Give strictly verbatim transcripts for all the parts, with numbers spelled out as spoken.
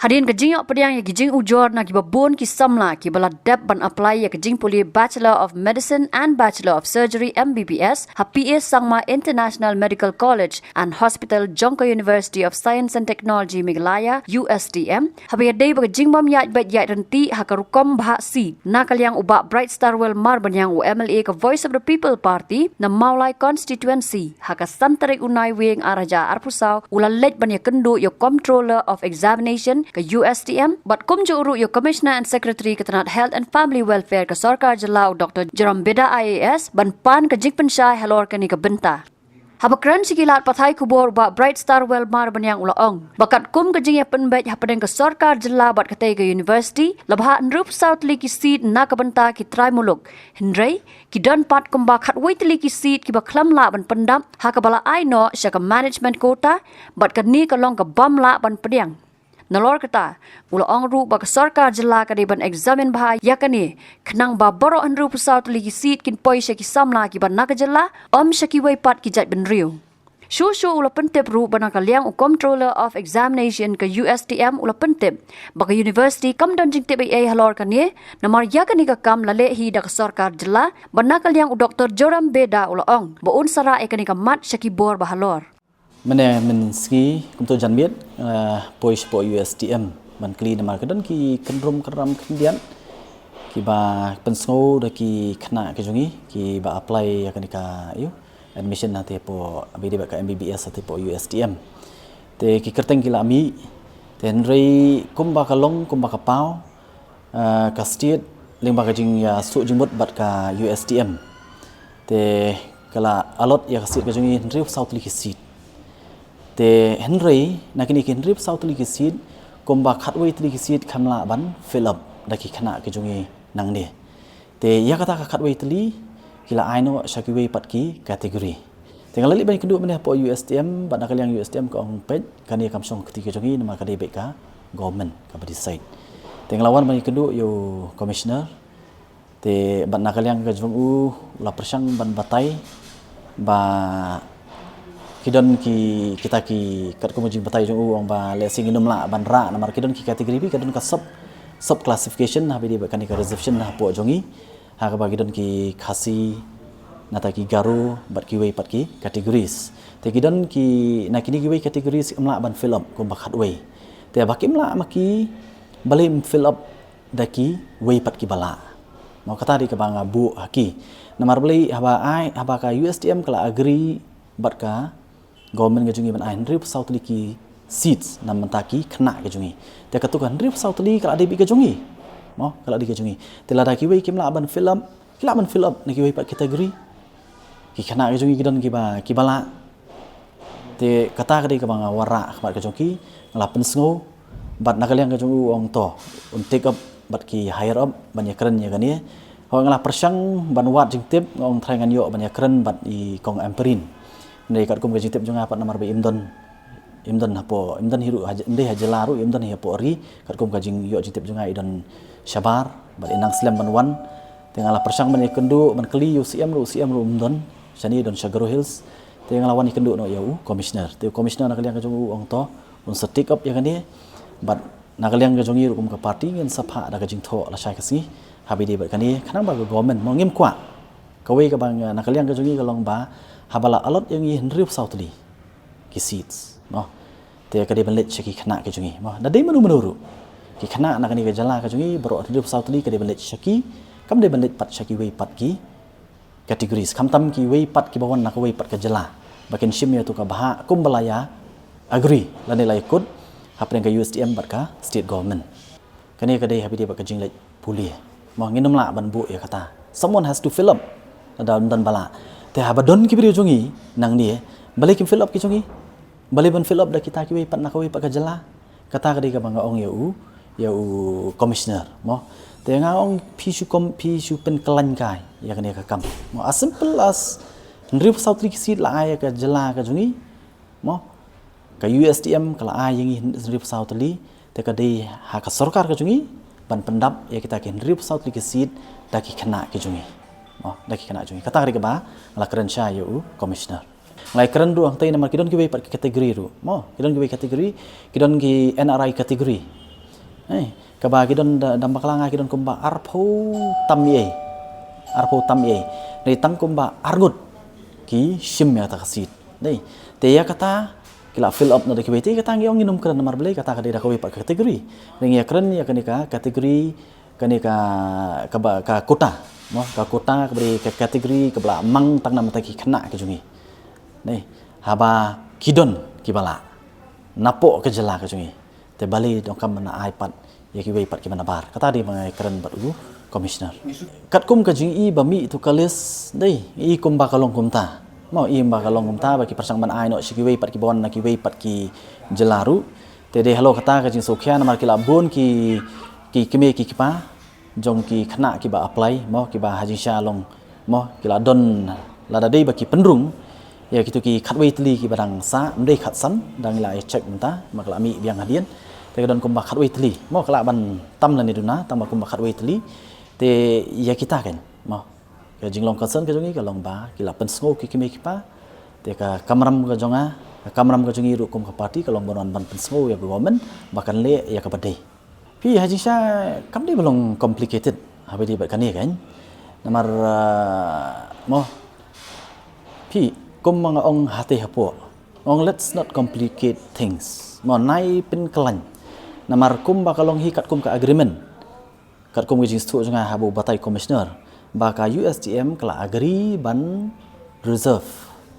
Hadien ka jingïoh pdiang ïa ki jingujor na kiba bun ki samla kiba la dep ban apply ïa ka jingpule Bachelor of Medicine and Bachelor of Surgery, M B B S, ha P A Sangma International Medical College and Hospital jong ka University of Science and Technology Meghalaya, U S T M, haba ïadei bad ka jingbym ïaid beit ïaid ryntih ha ka rukom bhah seat, na ka liang u Bah Brightstarwell Marbaniang, u M L A ka Voice of the People Party na Mawlai Constituency, ha ka san tarik u Naiwieng ar hajar arphew saw, u la leit ban ïakynduh ïa u Comptroller of Examination ka U S T M, bad kumjuh ruh ïa u Commissioner and Secretary ka tnat Health and Family Welfare ka Sorkar Jylla, u Doctor Joram Beda I A S, ban pan ka jingpynshai halor kane ka bynta. Haba kren sha ki lad pathai khubor, u Bah Brightstarwell Marbaniang u la ong ba katkum ka jingïapynbeit hapdeng ka Sorkar Jylla bad katei ka University, la bhah hynriewphew saw tylli ki seat na ka bynta ki trai muluk. Hynrei ki don pat kumba khatwei tylli ki seat kiba khlem lah ban pyndap, ha kaba la ai noh sha ka management quota, bad kane ka long ka bym lah ban pdiang. Nalor kata, u la ong ruh ba ka Sorkar Jylla ka dei ban examine bha ïa kane, khnang ba baroh hynriewphew saw tylli ki seat kin poi sha ki samla kiba na ka jylla, ym sha kiwei pat ki jaitbynriew. Shuh shuh u la pyntip ruh ba na ka liang u Comptroller of Examination ka U S T M u la pyntip ba ka University kam don jingtip ei ei halor kane, namar ïa kane ka kam la leh hi da ka Sorkar Jylla, bad na ka liang u Doctor Joram Beda u la ong ba un sa rah ïa kane ka mat sha ki bor ba halor. Mynne mynsngi, kumto janmiet, eh, poi shapoh U S T M ban kylli namar ka don ki kynrum kynram khyndiat kiba pynsngew da ki khynnah ki jong ngi kiba apply ïa kane ka, ïa u, admission hangtei hapoh, ba dei bad ka M B B S hangtei hapoh U S T M. Te ki kyrteng ki la mih, te hynrei kumba ka long, kumba ka paw, eh, ka state lyngba ka jingïasuh jingmut bad ka U S T M, te ka la allot ïa ka state ka jong ngi hynriewphew saw tylli ki seat. Te hynrei na kine ki hynriewphew saw tylli ki seat, kumba khatwei tylli ki seat kam lah ban fill up da ki khynnah ki jong ngi nangne. Te ïa kata ka khatwei tylli ki la ai noh sha kiwei pat ki category. Te nga la leit ban ïakynduh mynne hapoh U S T M, bad na ka liang U S T M ka ong peit, kane kam shong kti ka jong ngi, namar ka dei beit ka government kaba decide. Te nga la wan ban ïakynduh ïa u commissioner, te bad na ka liang ka jong u la pyrshang ban batai ba ki don ki, kita ki, katkum ka jingbatai jong u, ong ba lehse ngin ym lah ban rah namar ki don ki category, ki don ka sub, sub classification, haba dei bad kane ka reservation hapoh jong ngi, ha kaba ki don ki Khasi, nangta ki Garo, bad kiwei pat ki categories. Te ki don ki, na kine kiwei categories ym lah ban fill up kumba khatwei. Te ba kim lah ma ki, balei ym fill up da kiwei pat kiba lah? Mo, kata dei kaba nga buh ha ki. Namar balei haba ai, haba ka U S T M ka la agree bad ka government ka jong ngi ban ai hynriewphew saw tylli ki seats na bynta ki khynnah ki jong ngi. Te kato ka hynriewphew saw tylli ka la dei beit ka jong ngi. Mo, ka la dei ka jong ngi. Te lada kiwei kim lah ban fill up, ki lah ban fill up na kiwei pat category. Ki khynnah ki jong ngi ki don kiba, kiba lah. Te kata ka dei kaba nga wanrah ha khmat ka jong ki, nga la pynsngew, bad na ka liang ka jong u ong to, un take up bad ki higher up ban ïakren ïa kane. Hooid, nga la pyrshang ban wad jingtip, nga ong trai ngan ïoh ban ïakren bad i Kong Ampareen. Hynrei katkum ka jingtip jong nga pat namar ba im don, im don hapoh, im don hi ruh ha, im dei ha jylla ruh, im don hi hapoh ri, katkum ka jingïoh jingtip jong nga i don shabar, bad i nang slem ban wan. Te nga la pyrshang ban ïakynduh, ban kylli ïa u C M ruh, u C M ruh um don shane, i don sha Garo Hills. Te nga la wan ïakynduh noh ïa u commissioner. Te u commissioner na ka liang ka jong u ong to, un sa take up ïa kane. Bad na ka liang ka jong ngi ruh kum ka party ngin sa phah da ka jingthoh lashai ka sngi, haba dei bad kane, khnang ba ka government, mo, ngim kwah. Kawei kaba nga, na ka liang ka jong ngi ka long ba, haba la allot ïa ngi hynriewphew saw tylli ki seats, mo, te ka dei ban leit sha ki khynnah ki jong ngi, mo. Da dei mano mano ruh, ki khynnah na kane ka jylla ka jong ngi baroh hynriewphew saw tylli ka dei ban leit sha ki, kam dei ban leit pat sha kiwei pat ki categories, khamtam kiwei pat kiba wan na kawei pat ka jylla, ba kin shim ïa kato ka bhah kumba la ïa agree lane la ïakut hapdeng ka U S T M bad ka state government. Kane ka dei haba dei bad ka jingleit pule. Mo, ngin ym lah ban buh ïa kata. Someone has to fill up. Lada ym don ba lah. Te haba don ki briew jong ngi nangne, balei kim fill up ki jong ngi? Balei ban fill up da kita kiwei pat na kawei pat ka jylla? Kata ka dei kaba nga ong ïa u, ïa u commissioner, mo. Te nga ong phi shu kom, phi shu pynkylla kai ïa kane ka kam. Mo, as simple as hynriewphew saw tylli ki seat la ai ïa ka jylla ka jong ngi, mo, ka U S T M ka la ai ïa ngi hynriewphew saw tylli, te ka dei ha ka sorkar ka jong ngi ban pyndap ïa kita ki hynriewphew saw tylli ki seat da ki khynnah ki jong ngi. Mo, da ki khynnah jong ngi. Kata ka dei kaba nga la kren shai ïa u commissioner. Nga la kren ruh hangtei namar ki don kiwei pat ki category ruh. Mo, ki don kiwei category, ki don ki N R I category. Hei, kaba ki don da, da bakla nga ki don kumba arphew tam ïa. Arphew tam ïa. Hynrei tang kumba arngut ki shim ïa kata ka seat. Hei, te ïa kata ki la fill up na da kiwei, te kata ngi ong ngin ym kren namar balei kata ka dei da kawei pat ka category. Hynrei ngi ïa kren ïa kane ka category, kane ka, kaba, ka quota. Mo, ka quota kaba dei ka category kaba la mang tang na bynta ki khynnah ka jong ngi. Hei, haba ki don kiba lah napoh ka jylla ka jong ngi. Te balei donkam ban ai pat ïa kiwei pat kiba nabar? Kata dei ba nga ïa kren bad u commissioner. Katkum ka jingïohi ba mih tu ka list, dei i kumba ka long kumta. Mo, i kumba ka long kumta ba ki pyrshang ban ai noh sha kiwei pat kiba wan na kiwei pat ki jylla ruh. Te dei halor kata ka jingsngewkhia namar ki la bun ki, ki kmie ki kpa jong ki khynnah kiba apply, mo, kiba ha jingshisha long, mo, ki la don, lada dei ba ki pynrung ïa kito ki khatwei tylli kiba dang sah, ym dei khatsan, dang la ïa check mynta, ma ka la mih biang hadien. Te ka don kumba khatwei tylli, mo, ka lah ban tam lane duna, tang ba kumba khatwei tylli. Te ïa kita kan, mo, ka jinglong concern ka jong ngi ka long ba ki la pynsngew ki kmie ki kpa. Te ka kamram ka jong nga, ka kamram ka jong ngi ruh kum ka party ka long ban wan ban pynsngew ïa ka government ba kan leh ïa kaba dei. Phi, ha jingshisha kam dei ba long complicated haba dei bad kane kan. Namar, ah, mo, phi, kum ma nga ong hatei hapoh, ong let's not complicate things. Mo, nai pynkylla. Namar kumba ka long hi katkum ka agreement, katkum ka jingsngewthuh jong nga ha ba u batai commissioner, ba ka U S T M ka la agree ban reserve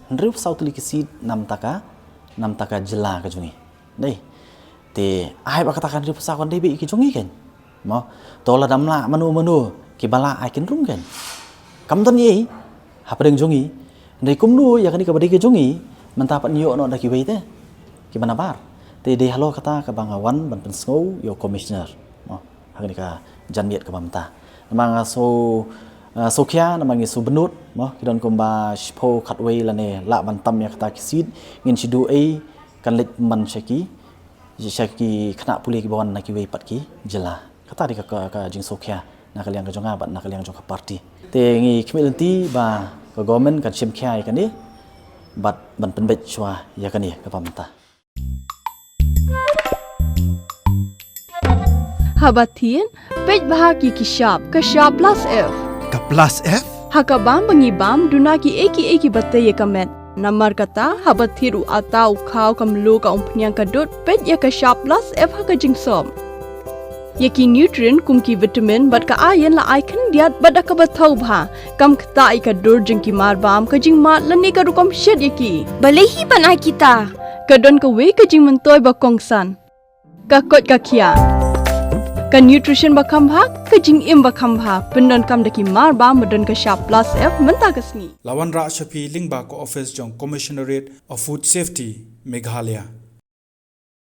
hynriewphew saw tylli ki seat na bynta ka, na bynta ka jylla ka jong ngi. Dei. Te ai ba kata ka hynriewphew saw kan dei beit ki jong ngi kan. Mo. To lada ym lah mano mano kiba lah ai kin rung kan. Kam don ei hapdeng jong ngi. Hynrei kumno ïa kane kaba dei ka jong ngi, mynta pat ngi ïoh noh da kiwei te kiba nabar. Te dei halor kata kaba nga wan ban pynsngew ïa u commissioner. Mo, ha kane ka janmiet kaba mynta. Namar nga shu, ah, sngewkhia, namar ngi shu bynnud, mo, ki don kumba shiphew khatwei lane lah ban tam ïa kata ki seat, ngin shu duh ei kan leit man sha ki, sha ki khynnah pule kiba wan na kiwei pat ki jylla. Kata dei ka, ka, ka jingsngewkhia na ka liang ka jong nga bad na ka liang jong ka party. Te ngi khmih lynti ba ka government kan shim khia ïa kane bad ban pynbeit shuwa ïa kane kaba mynta. Haba thied, peit bha ki ki shap, ka shap plus F. Ka plus F? Ha ka bam ba ngi bam, duna ki ei ki ei kiba tei ïa ka met. Namar kata, haba thied u ata, u khaw, ka mluh, ka umphniang, ka dud, peit ïa ka shap plus F ha ka jingsop. Ïa ki nutrient kum ki vitamin bad ka iron la ai khyndiat bad da kaba thaw bha. Kam ktah ïa ka dur jong ki marbam, ka jingmad lane ka rukom shet ïa ki. Balei hi ban ai kita? Ka don kawei ka jingmyntoi ba kongsan. Ka koit ka khiah. Ka nutrition ba kham bha, ka jingim ba kham bha. Pyndonkam da ki marbam ba don ka shap plus F mynta ka sngi. La wanrah sha phi lyngba ka office jong Commissionerate of Food Safety, Meghalaya.